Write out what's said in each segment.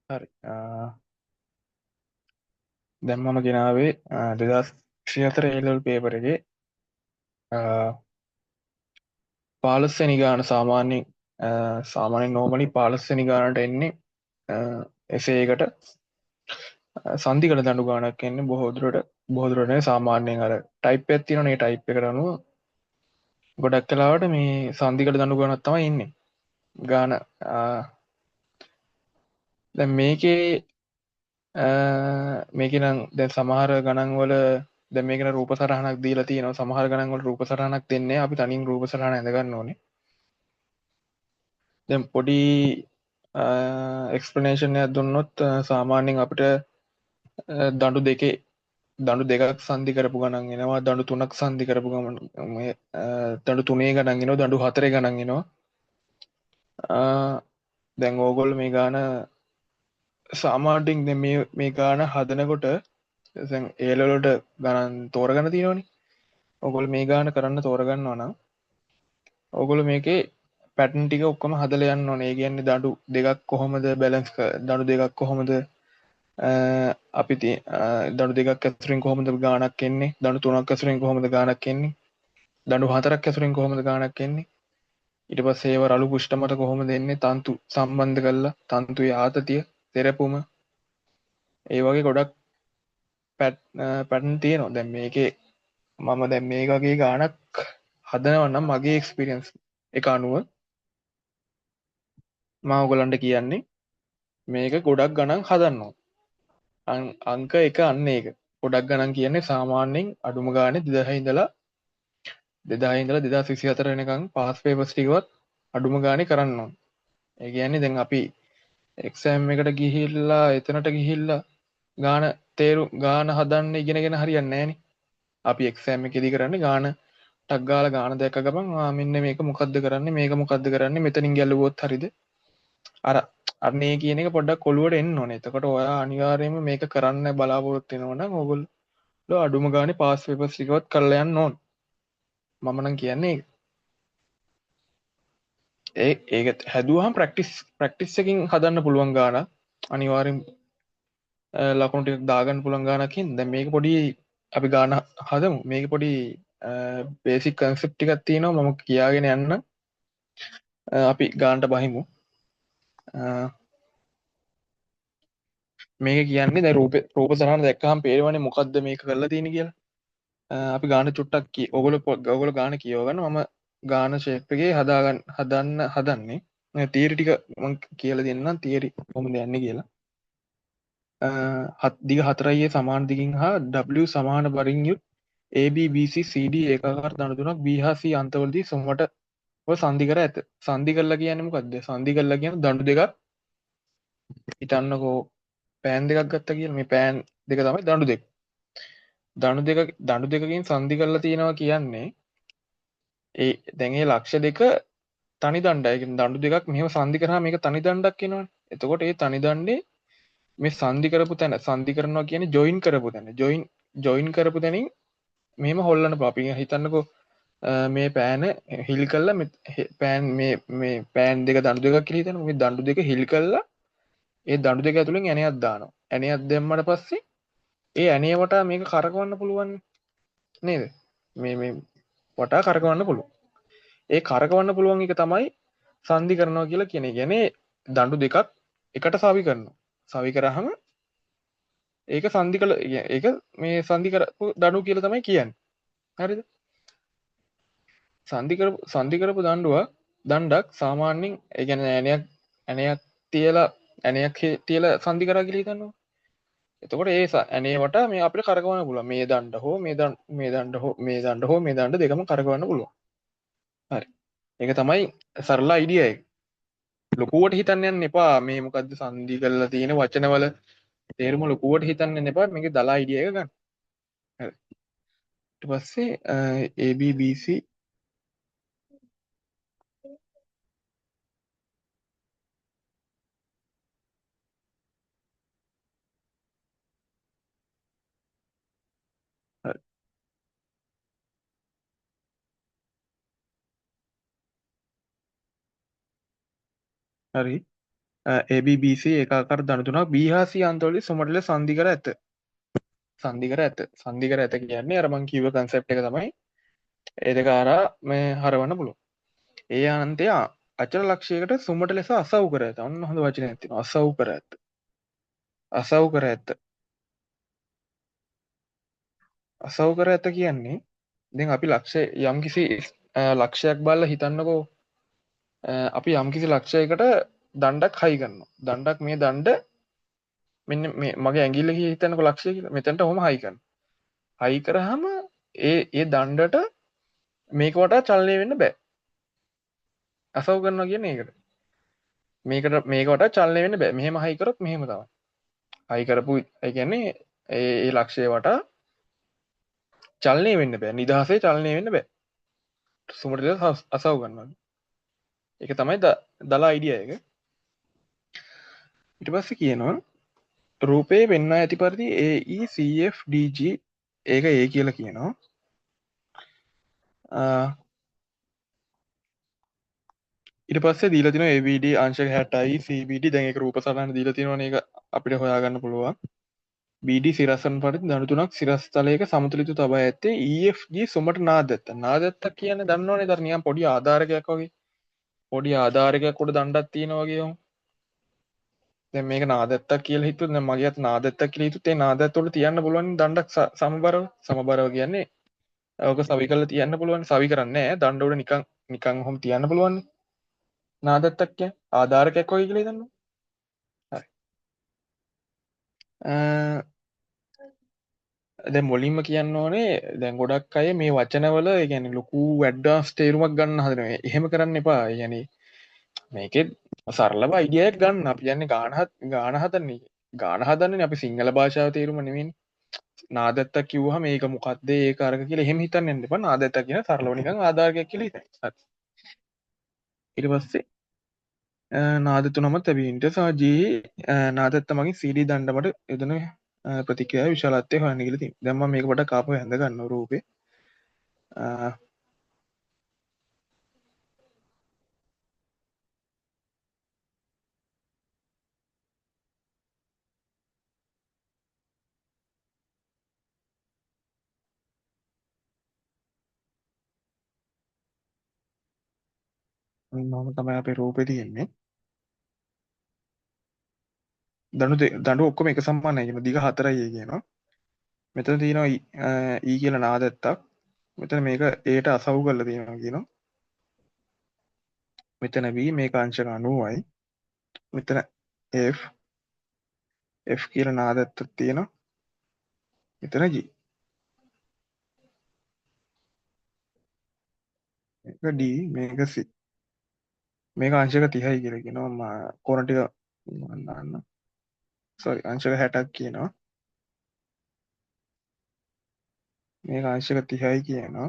හරි. දැන් මම ගෙනාවේ 2024 A level paper එකේ 15 වෙනි ගාන. සාමාන්‍යයෙන් normally 15 වෙනි ගානට එන්නේ essay එකට සන්ධි කළ දඬු ගානක් එන්නේ බොහෝ දුරට. බොහෝ දුරට නෙවෙයි, සාමාන්‍යයෙන් අර ටයිප් එකක් තියෙනවනේ, ඒ ටයිප් එකට අනුව ගොඩක් වෙලාවට මේ සන්ධි කළ දඬු ගානක් තමයි එන්නේ ගාන. දැන් මේකේ නම් දැන් සමහර ගණන් වල දැන් මේක නම් රූප සටහනක් දීලා තියෙනවා. සමහර ගණන් වල රූප සටහනක් දෙන්නේ නැහැ. අපි තනින් රූප සටහන ඇඳ ගන්න ඕනේ. දැන් පොඩි එක්ස්ප්ලනේෂන් එකක් දුන්නොත්, සාමාන්‍යයෙන් අපිට දඬු දෙකක් සන්ධි කරපු ගණන් එනවා, දඬු තුනක් සන්ධි කරපු ගමන් මේ, දඬු තුනේ ගණන් එනවා, දඬු හතරේ ගණන් එනවා. දැන් ඕගොල්ලෝ මේ ගාන සාමාන්‍යයෙන් දැන් මේ ගාන හදනකොට දැන් ඒ ලෙවල් වලට ගණන් තෝරගන්න තියෙනවනේ. ඕගොල්ලෝ මේ ගාන කරන්න තෝරගන්නවා නම් ඕගොල්ලෝ මේකේ පැටර්න් ටික ඔක්කොම හදලා යන්න ඕනේ. ඒ කියන්නේ දඬු දෙකක් කොහොමද බැලන්ස් දඬු දෙකක් කොහොමද, අපි දඬු දෙකක් ඇසුරින් කොහොමද ගාණක් එන්නේ, දඬු තුනක් ඇසුරින් කොහොමද ගාණක් එන්නේ, දඬු හතරක් ඇසුරින් කොහොමද ගාණක් එන්නේ, ඊට පස්සේ ඒව රළු පෘෂ්ඨ මත කොහොමද එන්නේ, තන්තු සම්බන්ධ කරලා තන්තුවේ ආතතිය තෙරපුම, ඒ වගේ ගොඩක් පැටර්න් තියෙනවා. දැන් මේකේ මම දැන් මේ වගේ ගාණක් හදනවා නම් මගේ එක්ස්පීරියන්ස් එක අනුව මම ඔයගොල්ලන්ට කියන්නේ මේක ගොඩක් ගණන් හදන්න ඕන. අංක 1 අන්න ඒක. ගොඩක් ගණන් කියන්නේ සාමාන්‍යයෙන් අඩුම ගානේ දෙදහය ඉඳලා දෙදහස් විසිහතර වෙනකන් පාස් පේපර්ස් ටිකවත් අඩුම ගානේ කරන්න ඕන. ඒ කියන්නේ දැන් අපි එක්සෑම් එකට ගිහිල්ලා එතනට ගිහිල්ලා ගාන හදන්න ඉගෙනගෙන හරියන්නේ නෑනේ. අපි එක්සෑම් එකේදී කරන්නේ ගාන ටක් ගාලා ගාන දැක්ක ගමන්, මෙන්න මේක මොකද්ද කරන්නේ, මේක මොකද්ද කරන්නේ, මෙතනින් ගැලුවොත් හරිද, අර මේ කියන එක පොඩ්ඩක් ඔලුවට එන්න ඕනේ. එතකොට ඔයා අනිවාර්යයෙන්ම මේක කරන්න බලාපොරොත්තු වෙනවා නම් ඕගොල්ලෝ අඩුම ගානේ පාස් පේපර්ස් ටිකවත් කරලා යන්න ඕන. මම නම් කියන්නේ ඒක. ඒක හැදුවහම ප්‍රැක්ටිස් එකකින් හදන්න පුළුවන් ගානක්. අනිවාර්යෙන්, ලකුණු ටිකක් දාගන්න පුළුවන් ගානක් හින්දා. දැන් මේක පොඩි අපි ගාන හදමු. මේක පොඩි බේසික් කන්සෙප්ට් ටිකක් තියෙනවා. මම කියාගෙන යන්න. අපි ගානට බහිමු. මේක කියන්නේ දැන් රූප සටහන දැක්කහම පේනවනේ මොකද්ද මේක කරලා තියෙන්නේ කියලා. අපි ගාන චුට්ටක් ඔයගොල්ලෝ ගාන කියව ගන්න. මම ගාන ෂේප් එකේ හදන්න හදන්නේ. මම තියරි ටික මම කියලා දෙන්නම්, තියරි කොහොමද යන්නේ කියලා. දිග 4 ඒ සමාන දිගින් හා W සමාන බරින් යුත් A B B C C D ඒකාකාර දඬු තුනක් B හා C අන්තවලදී සමවට ඔය සන්ධි කර ඇත. සන්ධි කරලා කියන්නේ මොකද්ද? සන්ධි කරලා කියන්නේ දඬු දෙකක් හිතන්නකෝ පෑන් දෙකක් ගත්තා කියලා. මේ පෑන් දෙක තමයි දඬු දෙක. දඬු දෙකකින් සන්ධි කරලා තියෙනවා කියන්නේ ඒ දැන් ඒ ලක්ෂ දෙක තනි දණ්ඩයි. ඒ කියන්නේ දඬු දෙකක් මෙහෙම සන්ධි කරාම මේක තනි දණ්ඩක් එනවනේ. එතකොට ඒ තනි දණ්ඩේ මේ සන්ධි කරපු තැන, සන්ධි කරනවා කියන්නේ ජොයින් කරපු තැන, ජොයින් කරපු තැනින් මෙහෙම හොල්ලන්න පුළුවන්. අපි හිතන්නකෝ, මේ පෑන හිල් කරලා මේ පෑන්, මේ පෑන් දෙක දඬු දෙකක් කියලා හිතන්නකෝ. මේ දඬු දෙක හිල් කරලා ඒ දඬු දෙක ඇතුලෙන් ඇණයක් දානවා. ඇණයක් දැම්මට පස්සේ ඒ ඇණය වටා මේක කරකවන්න පුළුවන් නේද? මේ වටා කරකවන්න පුළුවන්. ඒ කරකවන්න පුළුවන් එක තමයි සන්ධි කරනවා කියලා කියන්නේ. ඒ කියන්නේ දඬු දෙකක් එකට සවි කරනවා. සවි කරාම ඒක සන්ධි කළ, ඒ කියන්නේ ඒක මේ සන්ධි කරපු දඬු කියලා තමයි කියන්නේ. හරිද? සන්ධි කරපු දණ්ඩක් සාමාන්‍යයෙන් ඒ කියන්නේ ඇණයක් තියලා, ඇණයක් තියලා සන්ධි කරා කියලා හිතන්නකෝ. එතකොට ඒ ඇණේ වටා මේ අපිට කරකවන්න පුළුවන්. මේ දණ්ඩ හෝ, මේ දණ්ඩ, මේ දණ්ඩ හෝ, මේ දණ්ඩ හෝ, මේ දණ්ඩ දෙකම කරකවන්න පුළුවන්. හරි. ඒක තමයි සරල අයිඩියා එක. ලොකුවට හිතන්න යන්න එපා. මේ මොකද්ද සන්ධි කරලා තියෙන වචනවල තේරුම ලොකුවට හිතන්න යන්න එපා. මේකේ දල අයිඩියා එක ගන්න. හරි. ඊට පස්සේ, A B B C හරි. හරි. ABBC ඒකාකාර දණු තුනක් B හා C අන්තවලදී සුමට ලෙස සන්ධි කර ඇත. සන්ධි කර ඇත. සන්ධි කර ඇත කියන්නේ අර මං කිව්ව කන්සෙප්ට් එක තමයි. ඒ දෙක හරහා මේ හරවන්න පුළුවන්. ඒ අන්තය අචල ලක්ෂයකට සුමට ලෙස අසව් කර ඇත. ඔන්න හොඳ වචනයක් තියෙනවා. අසව් කර ඇත. අසව් කර ඇත. අසව් කර ඇත කියන්නේ දැන් අපි ලක්ෂය යම්කිසි ලක්ෂයක් බලලා හිතන්නකෝ, අපි යම්කිසි ලක්ෂයකට දණ්ඩක් හයි කරනවා. දණ්ඩක් මේ දණ්ඩ මෙන්න මේ මගේ ඇඟිල්ල කියලා හිතන්නකෝ ලක්ෂය කියලා. මෙතනට ඔහොම හයි කරනවා. හයි කරාම ඒ දණ්ඩට මේක වටා චලනය වෙන්න බෑ. අසව් කරනවා කියන්නේ ඒකට. මේක වටා චලනය වෙන්න බෑ. මෙහෙම හයි කරොත් මෙහෙම තමයි. හයි කරපු ඒ කියන්නේ ඒ ලක්ෂය වටා චලනය වෙන්න බෑ. නිදහසේ චලනය වෙන්න බෑ. සුමට ලෙස අසව් කරනවා. ඒක තමයි දල අයිඩියා එක. ඊට පස්සේ කියනවා රූපේ පෙන්වා ඇති පරිදි A E C F D G ඒක A කියලා කියනවා. ඊට පස්සේ දීලා තිනවා ABD අංශක 60යි CBD. දැන් ඒක රූප සටහන දීලා තිනවනේ, ඒක අපිට හොයාගන්න පුළුවන්. BD සිරස්වන පරිදි දණු තුනක් සිරස්තලයක සමතුලිතව තබා ඇත්තේ EFG සුමට නාදත්ත. නාදත්තක් කියන්නේ දන්නවනේ, අර නිකන් පොඩි ආධාරකයක් වගේ. පොඩි ආධාරකයක් උඩ දණ්ඩක් තියෙනවා වගේ ඔහොම. දැන් මේක නාදත්තක් කියලා හිතුවොත්, දැන් මගේ අත නාදත්තක් කියලා හිතුවොත් ඒ නාදත්ත වල තියන්න පුළුවන් දණ්ඩක් සමබරව. සමබරව කියන්නේ ඔක සවි කරලා තියන්න පුළුවන්. සවි කරන්නේ නෑ, දණ්ඩ උඩ නිකන් ඔහොම තියන්න පුළුවන්. නාදත්තක් කියන්නේ ආධාරකයක් වගේ කියලා හිතන්න. හරි. දැන් මුලින්ම කියන්න ඕනේ, දැන් ගොඩක් අය මේ වචනවල, ඒ කියන්නේ ලොකු ඇඩ්වාන්ස් තේරුමක් ගන්න හදනවා. එහෙම කරන්න එපා. ඒ කියන්නේ මේකේ සරලව අයිඩියා එකක් ගන්න. අපි යන්නේ ගාන හදන්නේ. ගාන හදන්නේ අපි සිංහල භාෂාව තේරුම නෙමෙයිනේ. නාදත්තක් කිව්වහම මේක මොකද්ද ඒක අරක කියලා එහෙම හිතන්න යන්න එපා. නාදත්තක් කියන සරලව නිකන් ආධාරකයක් කියලා හිතන්න. හරි. ඊට පස්සේ නාද තුනම තැබීමට සහ G, නාදත්ත මගින් CD දණ්ඩමට යොදන ප්‍රතික්‍රියාවේ විශාලත්වය හොයන්න කියලා තියෙනවා. දැන් මම මේක පොඩ්ඩක් ආපහු ඇඳ ගන්නවා රූපේ. ඔන්න ඔහොම තමයි අපේ රූපේ තියෙන්නේ. දඬු ඔක්කොම එක සමානයි කියන දිග 4යි ඒ කියනවා. මෙතන තියෙනවා E කියලා නාදත්තක්. මෙතන මේක Aට අසව් කරලා තියෙනවා කියනවා. මෙතන B මේක අංශක 90යි. මෙතන F කියලා නාදත්තක් තියෙනවා. මෙතන G. මේක D මේක C. මේක අංශක 30යි කියලා කියනවා. මම කෝණ ටික මම දාන්න. සෝරි අංශක 60ක් කියනවා. මේක අංශක 30යි කියනවා.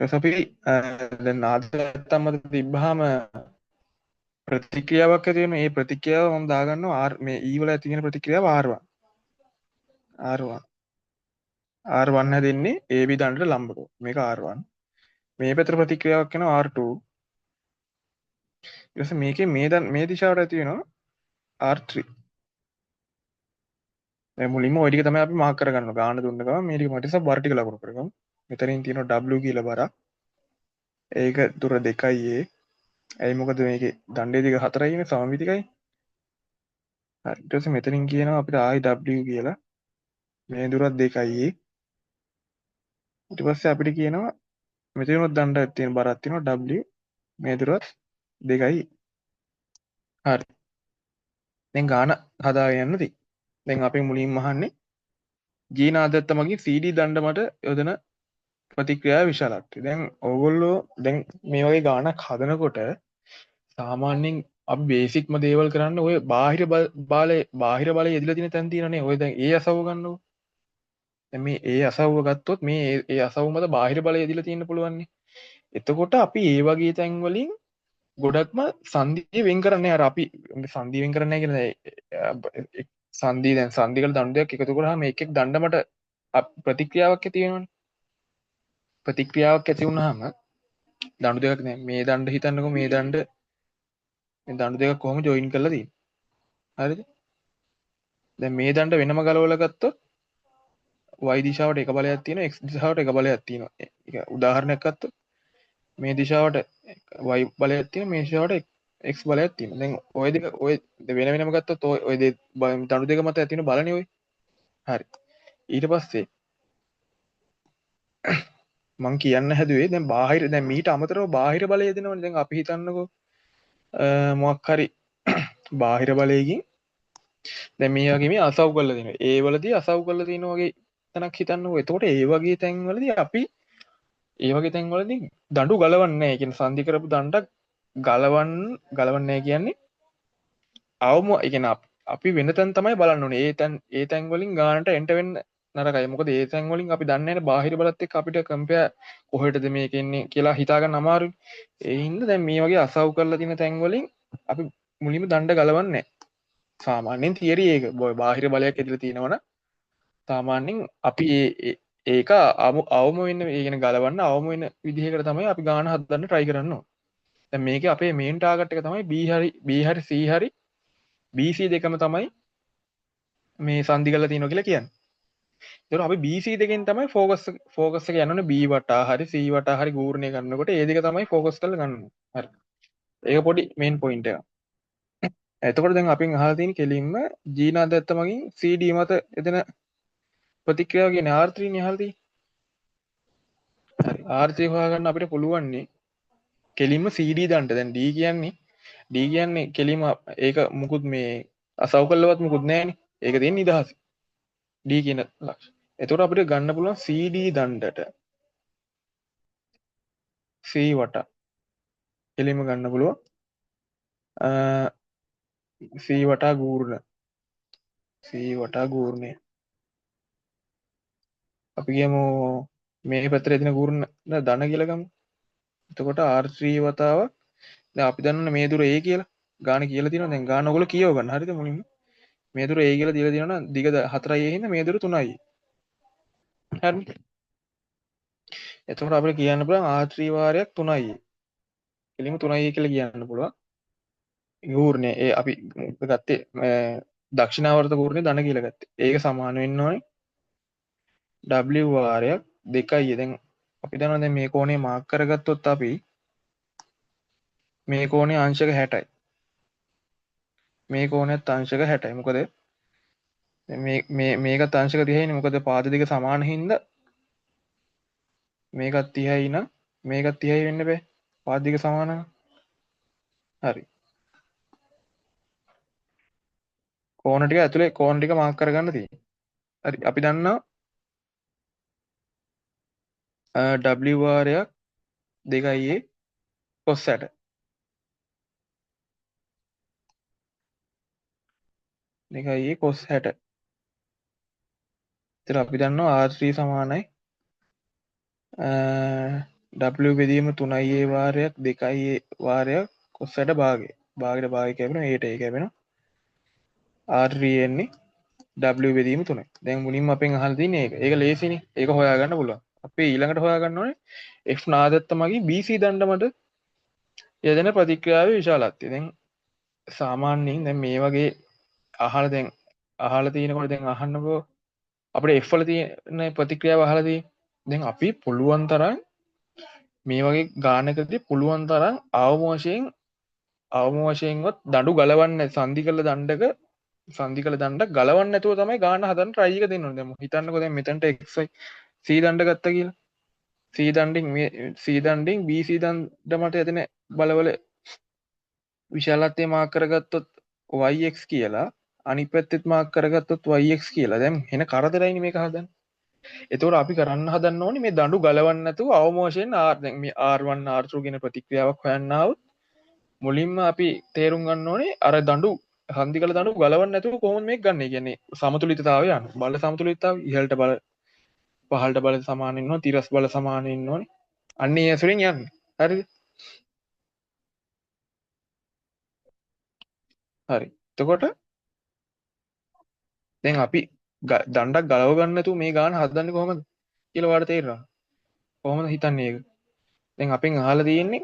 ඊට පස්සේ අපි දැන් නාදත්තම් මත තිබ්බහම ප්‍රතික්‍රියාවක් ඇති වෙනවා. මේ ප්‍රතික්‍රියාව මම දාගන්නවා R, මේ E වල ඇති වෙන ප්‍රතික්‍රියාව R1. R1. R1 හැදෙන්නේ AB දණ්ඩට ලම්බකව. මේක R1. මේ පැත්තට ප්‍රතික්‍රියාවක් වෙනවා R2. ඊට පස්සේ මේකේ මේ දිශාවට ඇති වෙනවා R3. දැන් මුලින්ම ওই ටික තමයි අපි මාක් කරගන්න ඕන. ගාන දුන්න ගමන් මේ ටික මට ඉතින් බර ටික ලකුණු කරගමු. මෙතනින් තියෙනවා W කියලා බරක්. ඒක දුර 2යි A. ඇයි මොකද මේකේ දණ්ඩේ දිග 4යි නේ, සමමිතිකයි. හරි. ඊට පස්සේ මෙතනින් කියනවා අපිට ආයි W කියලා. මේ දුරත් 2යි A. ඊට පස්සේ අපිට කියනවා මෙතනොත් දණ්ඩක් තියෙන බරක් තියෙනවා W. මේ දුරත් 2යි. හරි. දැන් ගාන හදාගෙන යන්න තියෙන්නේ. දැන් අපි මුලින්ම අහන්නේ G නාදත්ත මගින් CD දණ්ඩ මට යොදන ප්‍රතික්‍රියාවේ විශාලත්වය. දැන් ඕගොල්ලෝ දැන් මේ වගේ ගානක් හදනකොට සාමාන්‍යයෙන් අපි බේසික්ම දේවල් කරන්නේ ඔය බාහිර බලය යෙදিলা තියෙන තැන් තියෙනනේ. ඔය දැන් ඒ අසව්ව ගන්නකො. දැන් මේ ඒ අසව්ව ගත්තොත් මේ ඒ අසව්ව මත බාහිර බලය යෙදিলা තියෙන්න පුළුවන්නේ. එතකොට අපි ඒ වගේ තැන් වලින් ගොඩක්ම සංධිය වෙන් කරන්නේ අර අපි සංධිය වෙන් කරන්නේ නැහැ කියන සංධිය දැන් සංධි වල දඬු දෙකක් එකතු කරාම එක් එක් දණ්ඩ මට ප්‍රතික්‍රියාවක් ඇති වෙනවනේ. ප්‍රතික්‍රියාවක් ඇති වුනහම දඬු දෙකක් නෑ. මේ දණ්ඩ හිතන්නකෝ මේ දණ්ඩ මේ දඬු දෙකක් කොහොම ජොයින් කරලා තියෙන්නේ. හරිද? දැන් මේ දණ්ඩ වෙනම ගලවලා ගත්තොත් y දිශාවට එක බලයක් තියෙනවා, x දිශාවට එක බලයක් තියෙනවා. ඒක උදාහරණයක් ගත්තොත් මේ දිශාවට y බලයක් තියෙනවා, මේ දිශාවට x බලයක් තියෙනවා. දැන් ඔය දෙක ඔය වෙන වෙනම ගත්තොත් ඔය දඬු දෙක මත ඇති වෙන බලනේ ඔය. හරි. ඊට පස්සේ මං කියන්න හැදුවේ දැන් බාහිර, දැන් මීට අමතරව බාහිර බලය දෙනවනේ. දැන් අපි හිතන්නකෝ, මොකක් හරි බාහිර බලයකින් දැන් මේ වගේ මේ අසව් කරලා දෙනවා. ඒ වලදී අසව් කරලා තියෙන වගේ තැනක් හිතන්නකෝ. එතකොට ඒ වගේ තැන්වලදී අපි ඒ වගේ තැන්වලදී දඬු ගලවන්නේ නැහැ. ඒ කියන්නේ සන්ධි කරපු දණ්ඩක් ගලවන්නේ නැහැ කියන්නේ අවම, ඒ කියන්නේ අපි වෙන තැන් තමයි බලන්න ඕනේ. ඒ තැන් වලින් ගානට එන්ට වෙන්න නරකයි. මොකද ඒ තැන් වලින් අපි දන්නේ නැහැ බාහිර බලත් එක්ක අපිට කම්පෙයාර් කොහෙටද මේක එන්නේ කියලා හිතා ගන්න අමාරුයි. ඒ හින්දා දැන් මේ වගේ අසව් කරලා තියෙන තැන් වලින් අපි මුලින්ම දණ්ඩ ගලවන්නේ නැහැ. සාමාන්‍යයෙන් තියරි ඒක. බාහිර බලයක් ඇදලා තියෙනවනම් සාමාන්‍යයෙන් අපි ඒක අවම වෙන්න, ඒ කියන්නේ ගලවන්න අවම වෙන විදිහකට තමයි අපි ගාන හදන්න try කරන්න ඕනේ. දැන් මේකේ අපේ මේන් ටාගට් එක තමයි B හරි, B හරි C හරි BC දෙකම තමයි මේ සන්ධි කරලා තියෙනවා කියලා කියන්නේ. ඒතකොට අපි BC දෙකෙන් තමයි ෆෝකස් එක යන්න ඕනේ. B වටා හරි C වටා හරි ගූර්ණය කරනකොට ඒ දෙක තමයි ෆෝකස් කරලා ගන්න ඕනේ. හරි. ඒක පොඩි මේන් පොයින්ට් එකක්. එතකොට දැන් අපෙන් අහලා තියෙන කෙලින්ම G නාදත්ත මගින් CD මත එතන ප්‍රතික්‍රියාව කියන්නේ R3 නේ අහලා තියෙන්නේ. හරි. R3 හොයාගන්න අපිට පුළුවන් නේ කෙලින්ම CD දණ්ඩ. දැන් D කියන්නේ කෙලින්ම ඒක මුකුත් මේ අසව් කළවත් මුකුත් නෑනේ. ඒක තියෙන නිදහස. D කියන ලක්ෂ. එතකොට අපිට ගන්න පුළුවන් CD දණ්ඩට C වට කෙලින්ම ගන්න පුළුවන්. C වටා ගූර්ණ. C වටා ගූර්ණය. අපි කියමු මේ පැත්තට එදින ගූර්ණ ධන කියලා ගමු. එතකොට R3 වතාවක් දැන් අපි දන්නවනේ මේ දුර A කියලා. ගාන කියලා තියෙනවා. දැන් ගාන ඔයගොල්ලෝ කියව ගන්න. හරිද මුලින්ම? මේ දුර A කියලා දීලා තියෙනවා නම් දිග 4යි A හින්දා මේ දුර 3යි. හරිද? එතකොට අපිට කියන්න පුළුවන් R3 වාරයක් 3යි. කෙලින්ම 3යි කියලා කියන්න පුළුවන්. ගූර්ණය ඒ අපි ගත්තේ මේ දක්ෂිණාවර්ත ගූර්ණය ධන කියලා ගත්තේ. ඒක සමාන වෙන්න ඕනේ W වාරයක් 2යි. දැන් අපි දන්නවා දැන් මේ කෝණය මාක් කරගත්තොත් අපි මේ කෝණය අංශක 60යි. මේ කෝණයත් අංශක 60යි. මොකද දැන් මේකත් අංශක 30යිනේ. මොකද පාද දෙක සමාන හින්දා මේකත් 30යි නම් මේකත් 30යි වෙන්න බෑ. පාද දෙක සමාන නම්. හරි. කෝණ ටික ඇතුලේ කෝණ ටික මාක් කරගන්න තියෙන්නේ. හරි. අපි දන්නවා W වාරයක් 2යි A cos 60. 2යි A cos 60. ඉතින් අපි දන්නවා R3 සමානයි W බෙදීම 3යි A වාරයක් 2යි A වාරයක් cos 60 භාගය. භාගයට භාගය කැපෙනවා, A ට A කැපෙනවා. R3 එන්නේ W බෙදීම 3යි. දැන් මුලින්ම අපෙන් අහලා තියෙන්නේ ඒක. ඒක ලේසිනේ. ඒක හොයාගන්න පුළුවන්. අපි ඊළඟට හොයාගන්න ඕනේ F නාදත්ත මගින් BC දණ්ඩ මත යෙදෙන ප්‍රතික්‍රියාවේ විශාලත්වය. දැන් සාමාන්‍යයෙන් දැන් මේ වගේ අහලා දැන් අහලා තියෙනකොට දැන් අහන්නකෝ අපිට F වල තියෙන ප්‍රතික්‍රියාව අහලා තියෙන්නේ. දැන් අපි පුළුවන් තරම් මේ වගේ ගානකදී පුළුවන් තරම් අවම වශයෙන්වත් දඬු ගලවන්න සන්ධි කළ දණ්ඩක සන්ධි කළ දණ්ඩක් ගලවන්න නැතුව තමයි ගාන හදන්න try එක දෙන්න ඕනේ. දැන් හිතන්නකෝ දැන් මෙතනට X Y C දණ්ඩ ගත්තා කියලා. C දණ්ඩෙන් මේ C දණ්ඩෙන් BC දණ්ඩ මත ඇතින බලවල විශාලත්වය මාක් කරගත්තොත් YX කියලා, අනිත් පැත්තෙත් මාක් කරගත්තොත් YX කියලා. දැන් එන කරදරයිනේ මේක හදන්න. එතකොට අපි කරන්න හදන්න ඕනේ මේ දඬු ගලවන්න නැතුව අවම වශයෙන් R, දැන් මේ R1 R2 කියන ප්‍රතික්‍රියාවක් හොයන්න ආවොත් මුලින්ම අපි තේරුම් ගන්න ඕනේ අර දඬු හන්දි කළ දඬු ගලවන්න නැතුව කොහොමද මේක ගන්නෙ? කියන්නේ සමතුලිතතාවය යන බල සමතුලිතතාවය ඉහළට බල පහළට බල සමාන වෙන්න ඕනේ, තිරස් බල සමාන වෙන්න ඕනේ. අන්න ඒ ඇසුරින් යන්නේ. හරිද? හරි. එතකොට දැන් අපි දණ්ඩක් ගලව ගන්න නැතුව මේ ගාන හදන්නේ කොහොමද කියලා ඔයාලට තේරෙනවා. කොහොමද හිතන්නේ ඒක? දැන් අපෙන් අහලා තියෙන්නේ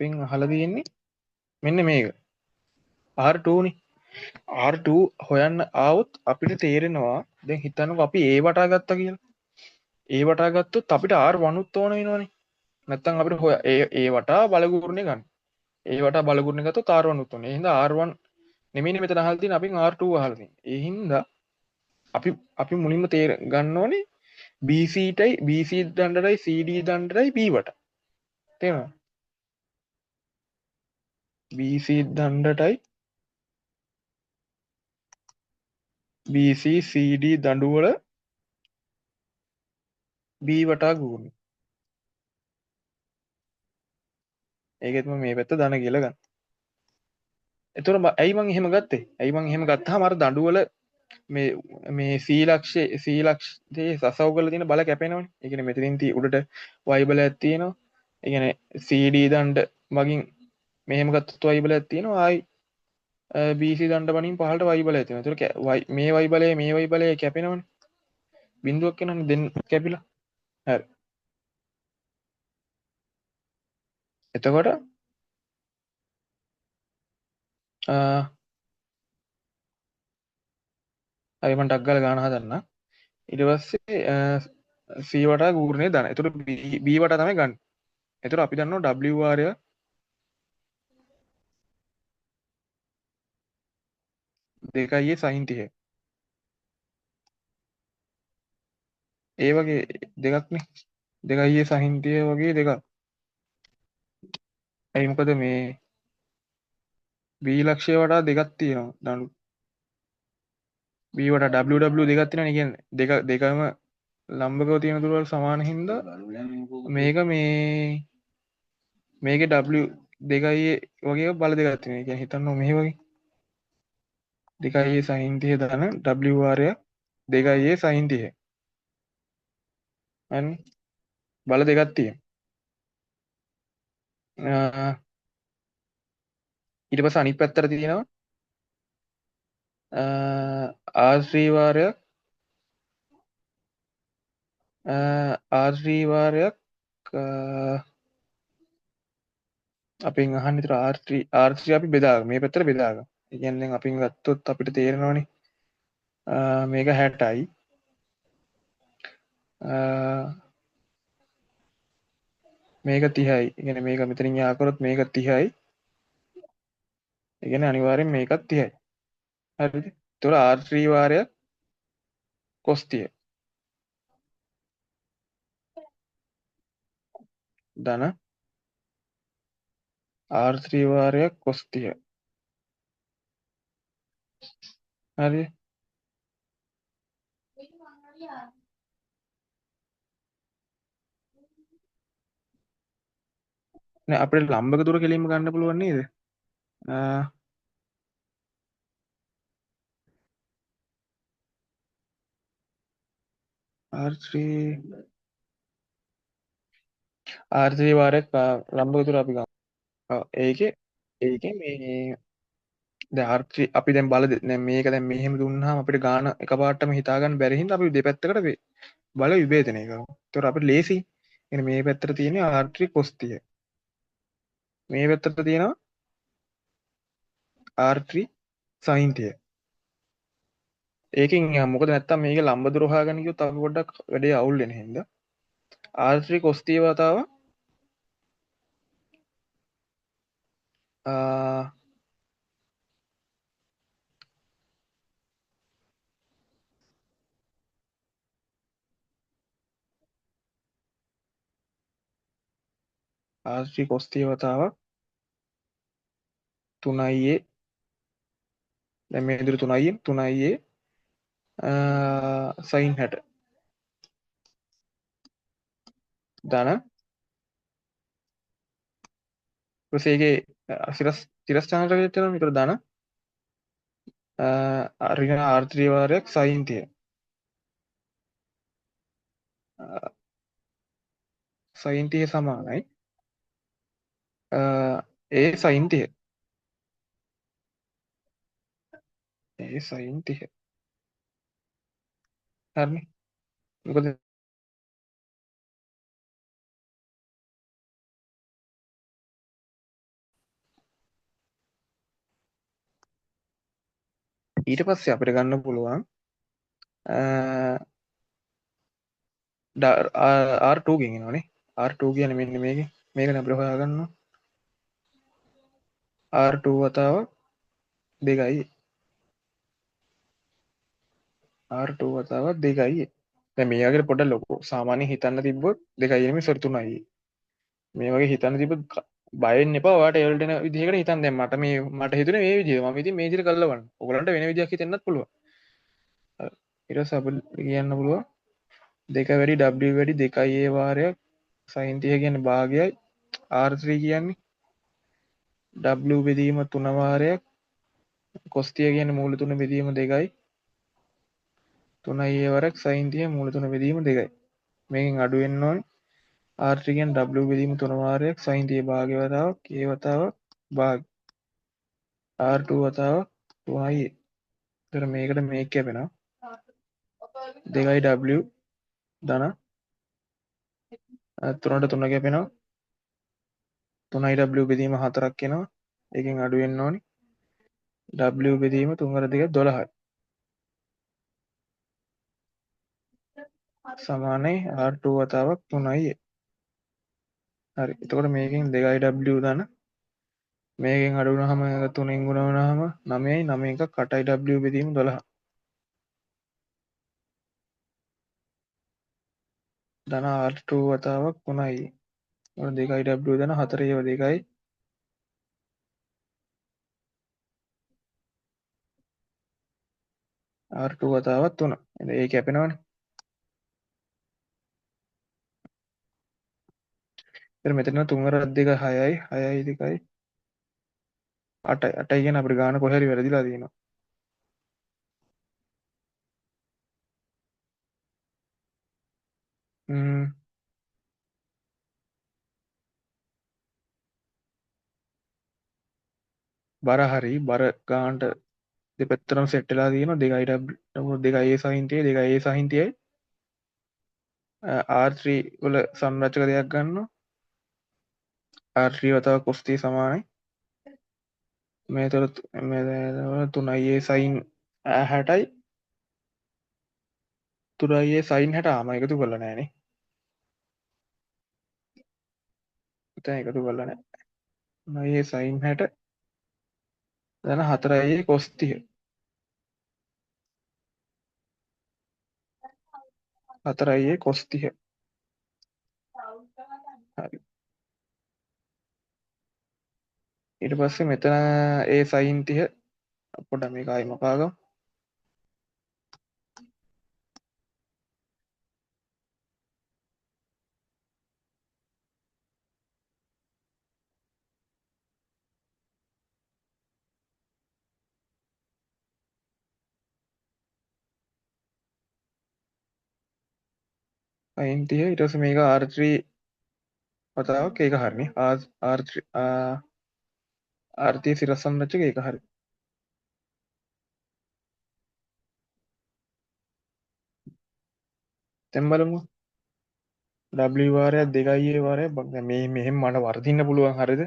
අපෙන් අහලා තියෙන්නේ මෙන්න මේක. R2 නේ. R2 හොයන්න ආවොත් අපිට තේරෙනවා දැන් හිතන්නකෝ අපි A වටා ගත්තා කියලා. A වටා ගත්තොත් අපිට R1 උත් ඕන වෙනවනේ. නැත්තම් අපිට හොය A වටා බලගුරුනේ ගන්න. A වටා බලගුරුනේ ගත්තොත් R1 උත් ඕනේ. ඒ හින්දා R1 නෙමෙයිනේ මෙතන අහලා තියෙන්නේ, අපෙන් R2 අහලා තියෙන්නේ. ඒ හින්දා අපි මුලින්ම තේර ගන්න ඕනේ BC ටයි BC දණ්ඩටයි CD දණ්ඩටයි B වටා. තේරෙනවද? BC දණ්ඩටයි BC CD දඬු වල B වටා ගුණය. ඒකෙත් මම මේ පැත්ත ධන කියලා ගන්න. එතකොට ඇයි මං එහෙම ගත්තේ? ඇයි මං එහෙම ගත්තාම අර දඬු වල මේ C ලක්ෂයේ C ලක්ෂයේ සසව් කරලා තියෙන බල කැපෙනවනේ. ඒ කියන්නේ මෙතනින් උඩට Y බලයක් තියෙනවා. ඒ කියන්නේ CD දණ්ඩ මගින් මෙහෙම ගත්තොත් Y බලයක් තියෙනවා. ආයි BC දණ්ඩ මගින් පහළට Y බලයක් තියෙනවා. ඒතකොට Y, මේ Y බලය මේ Y බලය කැපෙනවනේ. බිඳුවක් වෙනවනේ දෙන්න කැපිලා. හරි. එතකොට හරි මං ටක් ගාලා ගාන හදන්න. ඊට පස්සේ C වටා ගූර්ණය දාන්න. එතකොට B වටා තමයි ගන්න. එතකොට අපි දන්නවා W වාරය දෙකයි ඒ සයින් 30. ඒ වගේ දෙකක්නේ. දෙකයි ඒ සයින් 30 වගේ දෙකක්. ඇයි මොකද මේ B ලක්ෂය වටා දෙකක් තියෙනවා දඬු. B වටා W W දෙකක් තියෙනවනේ. ඒ කියන්නේ දෙකම ලම්බකව තියෙන දුරවල් සමාන හින්දා මේක මේකේ W දෙකයි ඒ වගේ බල දෙකක් තියෙනවා. ඒ කියන්නේ හිතන්න මෙහෙ වගේ. දෙකයි ඒ සයින් 30 ධන W වාරය දෙකයි ඒ සයින් 30. හරිනේ. බල දෙකක් තියෙනවා. ඊට පස්සේ අනිත් පැත්තට තියෙනවා R3 වාරයක්, R3 වාරයක්, අපෙන් අහන්නේ විතර R3 අපි බෙදාගමු. මේ පැත්තට බෙදාගමු. ඒ කියන්නේ දැන් අපෙන් ගත්තොත් අපිට තේරෙනවනේ. මේක 60යි. මේක 30යි. ඒ කියන්නේ මේක මෙතනින් යා කරොත් මේක 30යි. ඒ කියන්නේ අනිවාර්යෙන් මේකත් 30යි. හරිද? එතකොට R3 වාරයක් cos 30. ධන R3 වාරයක් cos 30. හරිද? නෑ අපිට ලම්බක දුර කෙලින්ම ගන්න පුළුවන් නේද? R3 R3 වාරයක්, ලම්බක දුර අපි ගමු. ඔව්, ඒකේ මේ දැන් R3 අපි දැන් බල දැන් මේක දැන් මෙහෙම දුන්නාම අපිට ගාන එකපාරටම හිතා ගන්න බැරි හින්දා අපි දෙපැත්තකට බල විභේදනය කරමු. ඒතකොට අපිට ලේසි. ඒ කියන්නේ මේ පැත්තට තියෙන්නේ R3 cos 30. මේ පැත්තට තියෙනවා R3 sin 30. ඒකෙන් මොකද නැත්තම් මේක ලම්බ දුර හොයාගන්න ගියොත් අපි පොඩ්ඩක් වැඩේ අවුල් වෙන හින්දා R3 cos 30 වතාව, R3 cos 30 වතාවක් තුනයි ඒ. දැන් මේ විදිහට තුනයි ඒ, තුනයි ඒ, sin 60 ධන ඊපස්සේ ඒකේ, සිරස් චානරකයක් තියෙනවා. මේකට ධන, ඍණ R3 වාරයක් sin 30. sin 30 සමානයි. ඒ sin 30. ඒ sin 30. හරිනේ. මොකද ඊට පස්සේ අපිට ගන්න පුළුවන් R2 ගෙන් එනවනේ. R2 කියන්නේ මෙන්න මේකේ. මේකනේ අපිට හොයාගන්න ඕන. R2 වතාවක් 2යි. R2 වතාවක් 2යි. දැන් මේ වගේ පොඩ්ඩක් ලොකු සාමාන්‍යයෙන් හිතන්න තිබ්බොත් 2යි නෙමෙයි සෝරි 3යි. මේ වගේ හිතන්න තිබ්බොත් බය වෙන්න එපා. ඔයාට ඒ වලට එන විදිහකට හිතන්න. දැන් මට හිතුනේ මේ විදිහට. මම ඉතින් මේ විදිහට කරලා බලන්න. ඔයගොල්ලන්ට වෙන විදිහක් හිතෙන්නත් පුළුවන්. හරි. ඊට පස්සේ අපිට කියන්න පුළුවන් 2 වැඩි W වැඩි 2යි A වාරයක් sin 30 කියන්නේ භාගයයි R3 කියන්නේ W බෙදීම 3 වාරයක් cos 30 කියන්නේ මූල 3 බෙදීම 2යි 3යි A වරක් sin 30 මූල 3 බෙදීම 2යි. මේකෙන් අඩු වෙන්න ඕනේ R3 කියන්නේ W බෙදීම 3 වාරයක් sin 30 භාගය වතාවක් A වතාවක් භාග R2 වතාවක් 3යි A. ඒතර මේකට මේක කැපෙනවා 2යි W ධන 3ට 3 කැපෙනවා 3යි W බෙදීම 4ක් එනවා. ඒකෙන් අඩු වෙන්න ඕනි W බෙදීම 3 වර 2 12යි. සමානයි R2 වතාවක් 3යි A. හරි. එතකොට මේකෙන් 2යි W ධන මේකෙන් අඩු වුණාම 3න් ගුණ වුණාම 9යි 9 එකක් 8යි W බෙදීම 12. ධන R2 වතාවක් 3යි. ඔන්න 2යි W ධන 4 ඒව 2යි. R2 වතාවක් 3. එහෙනම් ඒක කැපෙනවනේ. ඊට මෙතන 3 වරක් 2 6යි 6යි 2යි 8යි 8යි කියන අපිට ගාන කොහේ හරි වැරදිලා තියෙනවා. බර හරි බර ගානට දෙපැත්තටම සෙට් වෙලා තියෙනවා. 2යි W 2යි A sin 30 2යි A sin 30යි. R3 වල සංරචක දෙයක් ගන්නවා. R3 වතාව cos 30 සමානයි. මේ තොර මේ 3යි A sin 60යි 3යි A sin 60 ආම එකතු කරලා නෑනේ. එතන එකතු කරලා නෑ. 3යි A sin 60 ධන 4යි A cos 30. 4යි A cos 30. හරි. ඊට පස්සේ මෙතන A sin 30 පොඩ්ඩක් මේක ආයෙ මකාගමු. sin 30 ඊට පස්සේ මේක R3 වතාවක් ඒක හරිනේ. R3, R3 සිරස් සංරචක ඒක හරි. දැන් බලමු W වාරයක් 2යි A වාරයක් බං. දැන් මෙහෙම මට වර්ධින්න පුළුවන් හරිද?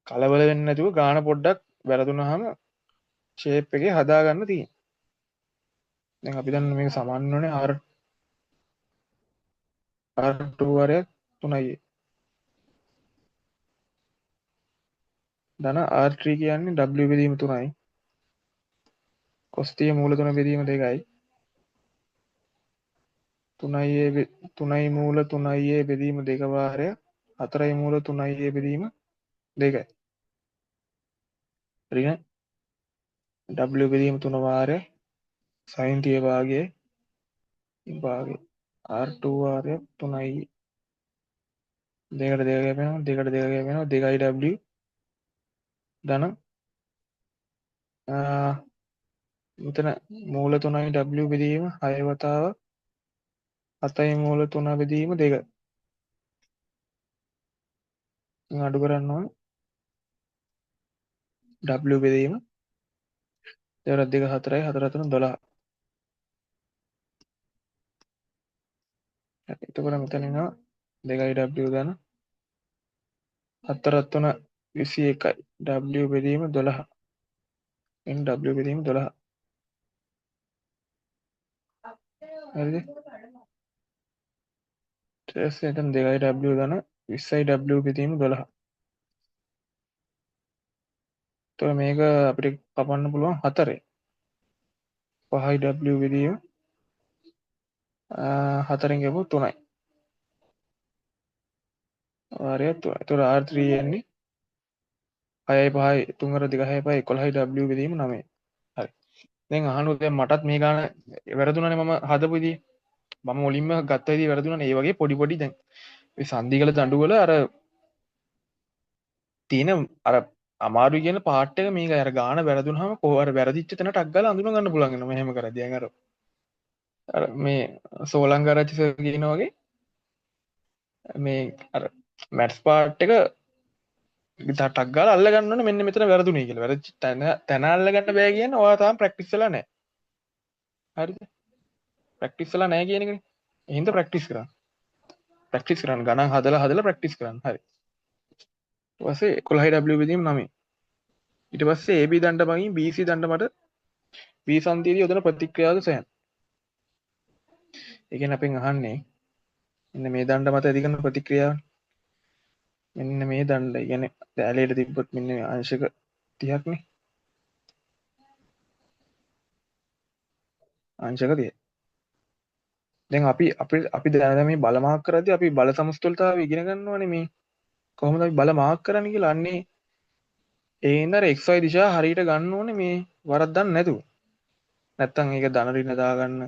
කලබල වෙන්නේ නැතුව ගාන පොඩ්ඩක් වැරදුනහම ෂේප් එකේ හදාගන්න තියෙන්නේ. දැන් අපි දන්න මේක සමාන වෙන්නේ R2 වාරයක් 3යි A. ධන R3 කියන්නේ W බෙදීම 3යි. cos 30 මූල 3 බෙදීම 2යි. 3යි A 3යි මූල 3යි A බෙදීම 2 වාරයක් 4යි මූල 3යි A බෙදීම 2යි. ඍණ W බෙදීම 3 වාරයක් sin 30 භාගයේ භාගය R2 වාරයක් 3යි දෙකට දෙක කැපෙනවා දෙකට දෙක කැපෙනවා 2යි W ධන මෙතන මූල 3යි W බෙදීම 6 වතාවක් 7යි මූල 3 බෙදීම 2. ඉතින් අඩු කරන්න ඕනේ W බෙදීම දෙවරක් දෙක 4යි 4 3 12. හරි, එතකොට මෙතන එනවා 2යි W ධන 4 3 21යි W බෙදීම 12. එන් W බෙදීම 12. හරිද? ඊට පස්සේ එතන 2 W ධන 20 W බෙදීම 12. එතකොට මේක අපිට කපන්න පුළුවන් 4. 5 W බෙදීම 4න් ගැපුවොත් 3යි. වාරයක් 3. එතකොට R3 එන්නේ 6යි 5යි 3 වර 2 6 5 11 W බෙදීම 9. හරි. දැන් අහන්නකෝ, දැන් මටත් මේ ගාන වැරදුනානේ මම හදපු විදිය. මම මුලින්ම ගත්ත විදිය වැරදුනානේ. ඒ වගේ පොඩි පොඩි දැන් මේ සන්ධි කළ දඬු වල අර තියෙන අර අමාරුයි කියන පාර්ට් එක මේකයි. අර ගාන වැරදුනහම කොහොම අර වැරදිච්ච තැන ටක් ගාලා අඳුන ගන්න පුළුවන් වෙනවා. මෙහෙම කරද්දී. දැන් අර මේ සෝලංගාරච්චි සර් කියනා වගේ මේ අර මැත්ස් පාර්ට් එක ටක් ගාලා අල්ල ගන්න ඕනේ මෙන්න මෙතන වැරදුනේ කියලා. වැරදිච්ච තැන අල්ල ගන්න බෑ කියන්නේ ඔයා තාම ප්‍රැක්ටිස් වෙලා නැහැ. හරිද? ප්‍රැක්ටිස් වෙලා නැහැ කියන එකනේ. ඒ හින්දා ප්‍රැක්ටිස් කරන්න. ප්‍රැක්ටිස් කරන්න. ගණන් හදලා හදලා ප්‍රැක්ටිස් කරන්න. හරි. ඊට පස්සේ 11 W බෙදීම 9. ඊට පස්සේ AB දණ්ඩ මගින් BC දණ්ඩ මට B සන්ධියේදී යොදන ප්‍රතික්‍රියාවද සොයන්න. ඒ කියන්නේ අපෙන් අහන්නේ මෙන්න මේ දණ්ඩ මත ඇති කරන ප්‍රතික්‍රියාව. මෙන්න මේ දණ්ඩ. ඒ කියන්නේ දැලේට තිබ්බොත් මෙන්න මේ අංශක 30ක් නේ. අංශක 30. දැන් අපි දැන් මේ බල මාක් කරද්දී අපි බල සමස්තවලතාවය ඉගෙන ගන්නවනේ මේ කොහොමද අපි බල මාක් කරන්නේ කියලා. අන්නේ ඒ හින්දා අර XY දිශා හරියට ගන්න ඕනේ මේ වරද්දන්න නැතුව. නැත්තම් ඒක ධන ඍණ දාගන්න.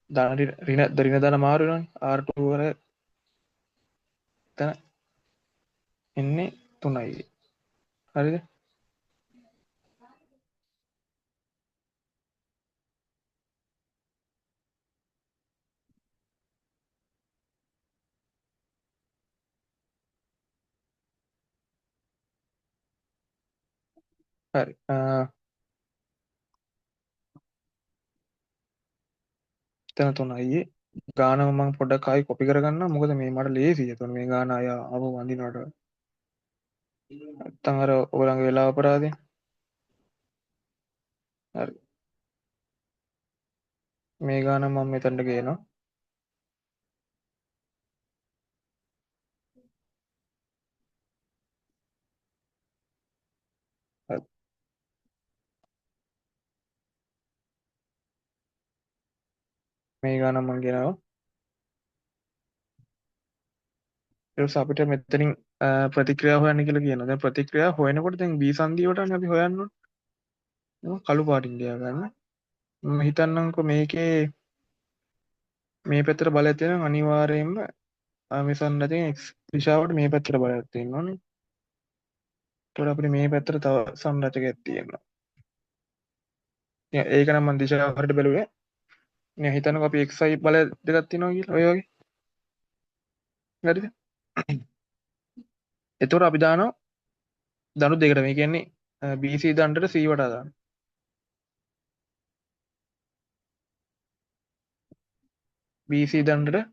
ධන ඍණ ඍණ ධන මාරු වෙනවනේ. R2 වල එතන එන්නේ 3යි. හරිද? හරි. එතන 3යි. ගානම මං පොඩ්ඩක් ආයි කොපි කරගන්නම්. මොකද මේ මට ලේසියි. එතකොට මේ ගාන ආය ආපහු වඳිනවට. නැත්තම් අර ඔයගොල්ලන්ගේ වෙලාව අපරාධේ. හරි. මේ ගාන මම මෙතනට ගේනවා. හරි. මේ ගාන මම ගෙනාවා. ඊට පස්සේ අපිට මෙතනින් ප්‍රතික්‍රියා හොයන්න කියලා කියනවා. දැන් ප්‍රතික්‍රියා හොයනකොට දැන් B සන්ධිය වලටනේ අපි හොයන්න ඕනේ. මම කළු පාටින් ලියා ගන්න. මම හිතන්නම්කෝ මේකේ මේ පැත්තට බලයක් තියෙනවා අනිවාර්යයෙන්ම මේ සංරචනයේ X දිශාවට මේ පැත්තට බලයක් තියෙන්න ඕනේ. ඒතකොට අපිට මේ පැත්තට තව සංරචකයක් තියෙනවා. ඒක නම් මම දිශාව හරියට බැලුවේ. නෑ. හිතන්නකෝ අපි XY බල දෙකක් තියෙනවා කියලා ඔය වගේ. හරිද? එතකොට අපි දානවා දණු දෙකට. මේ කියන්නේ BC දණ්ඩට C වටා දානවා. BC දණ්ඩට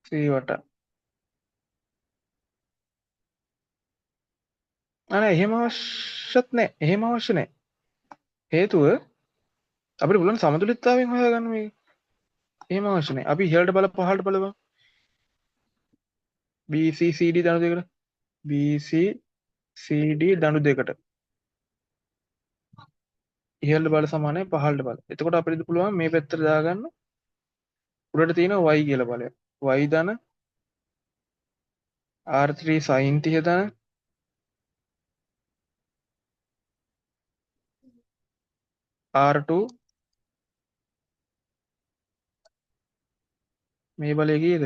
C වටා. නෑ, එහෙම අවශ්‍යත් නෑ. එහෙම අවශ්‍ය නෑ. හේතුව අපිට පුළුවන් සමතුලිතතාවයෙන් හොයාගන්න මේක. එහෙම අවශ්‍ය නෑ. අපි ඉහළට බල පහළට බලමු. B C C D දණු දෙකට. B C C D දණු දෙකට. ඉහළට බල සමානයි පහළට බල. එතකොට අපිට පුළුවන් මේ පැත්තට දාගන්න උඩට තියෙන Y කියලා බලයක්. Y ධන R3 sin 30 ධන R2 මේ බලය කීයද?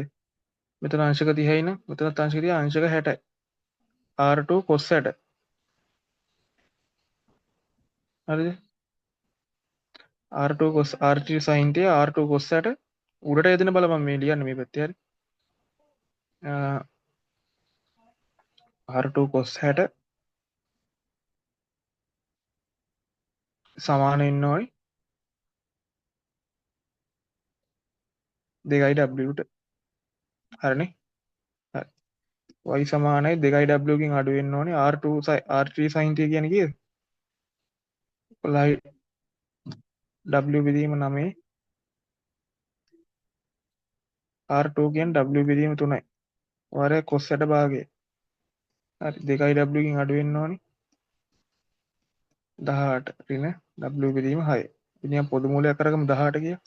මෙතන අංශක 30යි නම් මෙතනත් අංශක 30 අංශක 60යි. R2 cos 60. හරිද? R2 cos R3 sin 30 R2 cos 60 උඩට යදින බල මම මේ ලියන්නේ මේ පැත්තේ. හරි. R2 cos 60 සමාන වෙන්න ඕනි දෙකයි W ට. හරිනේ? හරි. Y සමානයි 2 W කින් අඩු වෙන්න ඕනේ R2 R3 sin θ කියන්නේ කීයද? 11 W බෙදීම 9 R2 කියන්නේ W බෙදීම 3යි. වරේ cos 60 භාගය. හරි 2 W කින් අඩු වෙන්න ඕනේ 18 ඍණ W බෙදීම 6. ඉතින් අපි පොදු මූලයක් අරගමු 18 කියලා.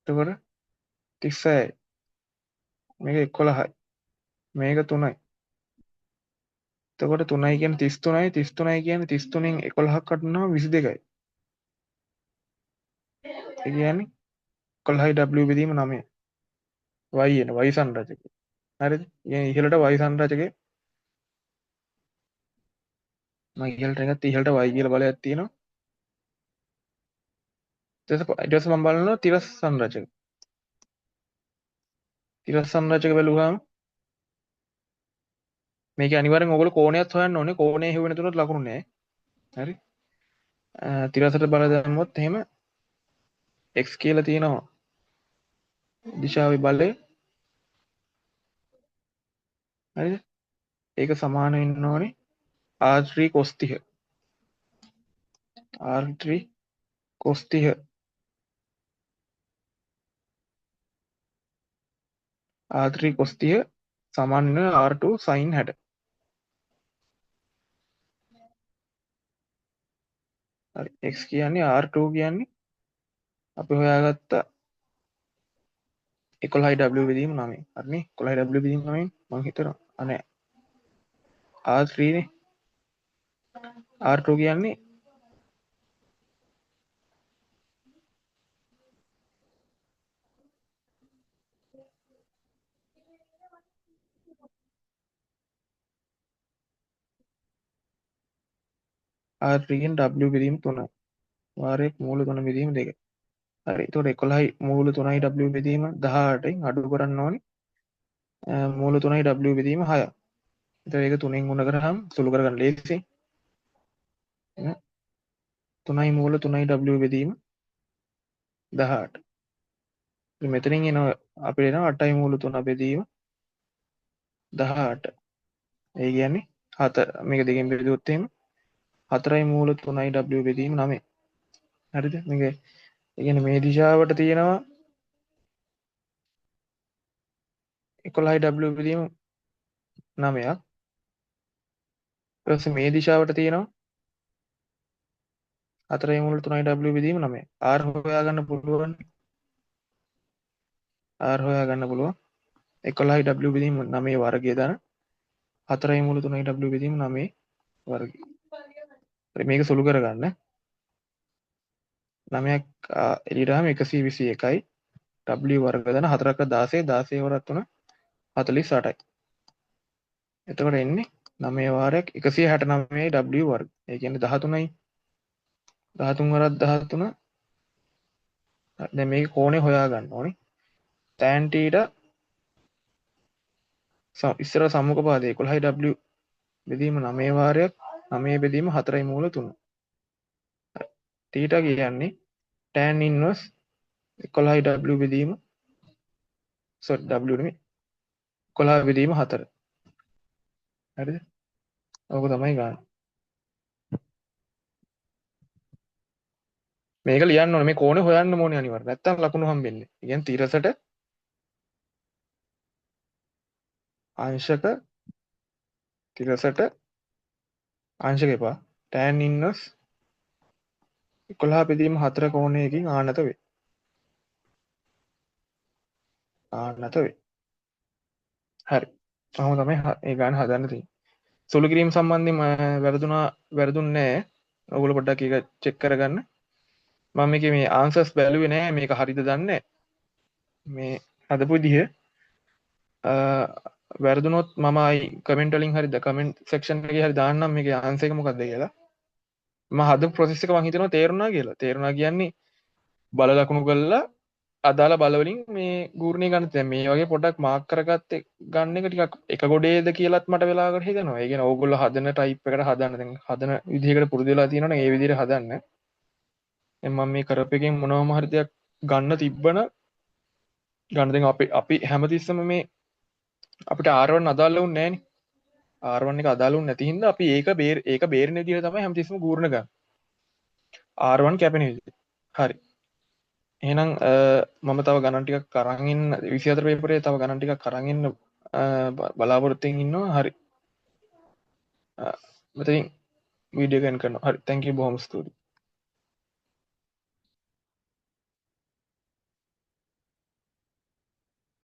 එතකොට 36යි. මේක 11යි. මේක 3යි. එතකොට 3යි කියන්නේ 33යි, 33යි කියන්නේ 33න් 11ක් කඩනවා 22යි. ඒ කියන්නේ 11යි W බෙදීම 9. Y එන Y සංරචකය. හරිද? ඒ කියන්නේ ඉහළට Y සංරචකය. මම ඉහළට ගත්ත ඉහළට Y කියලා බලයක් තියෙනවා. ඊට පස්සේ මම බලනවා තිරස් සංරචක. තිරස් සංරචක බැලුවාම මේක අනිවාර්යෙන් ඔයගොල්ලෝ කෝණයත් හොයන්න ඕනේ. කෝණය හෙව්වේ නැතුනොත් ලකුණු නෑ. හරි. තිරසට බල දැම්මොත් එහෙම x කියලා තියෙනවා දිශාවේ බලය. හරිද? ඒක සමාන වෙන්න ඕනේ R3 cos 30. R3 cos 30. R3 cos 30 සමාන වෙනවා R2 sin 60. හරි, x කියන්නේ R2 කියන්නේ අපි හොයාගත්ත 11 W බෙදීම 9. හරිනේ? 11 W බෙදීම 9 මං හිතනවා. අනේ R3 නේ. R2 කියන්නේ R3 කියන්නේ W බෙදීම 3යි. වාරයක් මූල 3 බෙදීම 2. හරි. එතකොට 11යි මූල 3යි W බෙදීම 18න් අඩු කරන්න ඕනේ. මූල 3යි W බෙදීම 6. එතකොට ඒක 3න් ගුණ කරාම සුළු කරගන්න ලේසියි. එහෙනම් 3යි මූල 3යි W බෙදීම 18. ඉතින් මෙතනින් එනවා අපිට එනවා 8යි මූල 3 බෙදීම 18. ඒ කියන්නේ 4. මේක දෙකෙන් බෙදුවොත් එහෙම 4යි මූල 3යි W බෙදීම 9. හරිද? මේක ඒ කියන්නේ මේ දිශාවට තියෙනවා 11යි W බෙදීම 9ක්. ඊට පස්සේ මේ දිශාවට තියෙනවා 4යි මූල 3යි W බෙදීම 9. R හොයාගන්න පුළුවන්. R හොයාගන්න පුළුවන්. 11යි W බෙදීම 9 වර්ගය දන 4යි මූල 3යි W බෙදීම 9 වර්ගය. හරි, මේක සුළු කරගන්න. 9ක් එළියට ආවම 121යි W වර්ග දන 4ක් 16, 16 වරක් 3 48යි. එතකොට එන්නේ 9 වාරයක් 169යි W වර්ග. ඒ කියන්නේ 13යි. 13 වරක් 13. හරි, දැන් මේකේ කෝණය හොයාගන්න ඕනේ. tan θ ඉස්සර සම්මුඛ පාදයේ 11යි W බෙදීම 9 වාරයක් 9 බෙදීම 4යි මූල 3. හරි. θ කියන්නේ tan inverse 11යි W බෙදීම sorry W නෙමෙයි 11 බෙදීම 4. හරිද? ඕක තමයි ගන්න. මේක ලියන්න ඕනේ. මේ කෝණය හොයන්න ඕනේ අනිවාර්යයෙන්. නැත්තම් ලකුණු හම්බෙන්නේ. ඒ කියන්නේ තිරසට අංශක තිරසට අංශක එපා. tan inverse 11 බෙදීම 4 කෝණයකින් ආනත වේ. ආනත වේ. හරි. ඔහොම තමයි ඒ ගාන හදන්න තියෙන්නේ. සුළු කිරීම සම්බන්ධයෙන් වැරදුන්නේ නෑ. ඔයගොල්ලෝ පොඩ්ඩක් ඒක චෙක් කරගන්න. මම මේකේ මේ ආන්සර්ස් බැලුවේ නෑ. මේක හරිද දන්නේ නෑ. මේ හදපු විදිහ වැරදුනොත් මම ආයි කමෙන්ට් වලින් හරි කමෙන්ට් සෙක්ෂන් එකේ හරි දාන්නම් මේකේ ආන්සර් එක මොකද්ද කියලා. මම හදපු ප්‍රොසෙස් එක මං හිතනවා තේරුණා කියලා. තේරුණා කියන්නේ බල ලකුණු කරලා අදාළ බල වලින් මේ ගූර්ණය ගන්න. දැන් මේ වගේ පොඩ්ඩක් මාක් කරගත්තේ ගන්න එක ටිකක් එක ගොඩේද කියලාත් මට වෙලාවකට හිතෙනවා. ඒ කියන්නේ ඕගොල්ලෝ හදන ටයිප් එකට හදන්න. දැන් හදන විදිහකට පුරුදු වෙලා තියෙනවනම් ඒ විදිහට හදන්න. දැන් මම මේ කරපු එකෙන් මොනවම හරි දෙයක් ගන්න තිබ්බන ගන්න. දැන් අපි හැමතිස්සෙම මේ අපිට R1 අදාළ වුන්නේ නෑනේ. R1 එක අදාළ වුන්නේ නැති හින්දා අපි ඒක බේරෙන විදිහට තමයි හැමතිස්සෙම ගූර්ණ ගන්න. R1 කැපෙන විදිහට. හරි. එහෙනම් මම තව ගණන් ටිකක් අරන් ඉන්න 24 පේපරේ තව ගණන් ටිකක් අරන් ඉන්න බලාපොරොත්තුවෙන් ඉන්නවා. හරි. මෙතනින් වීඩියෝ එක එන්ඩ් කරනවා. හරි. Thank you, බොහොම ස්තුතියි.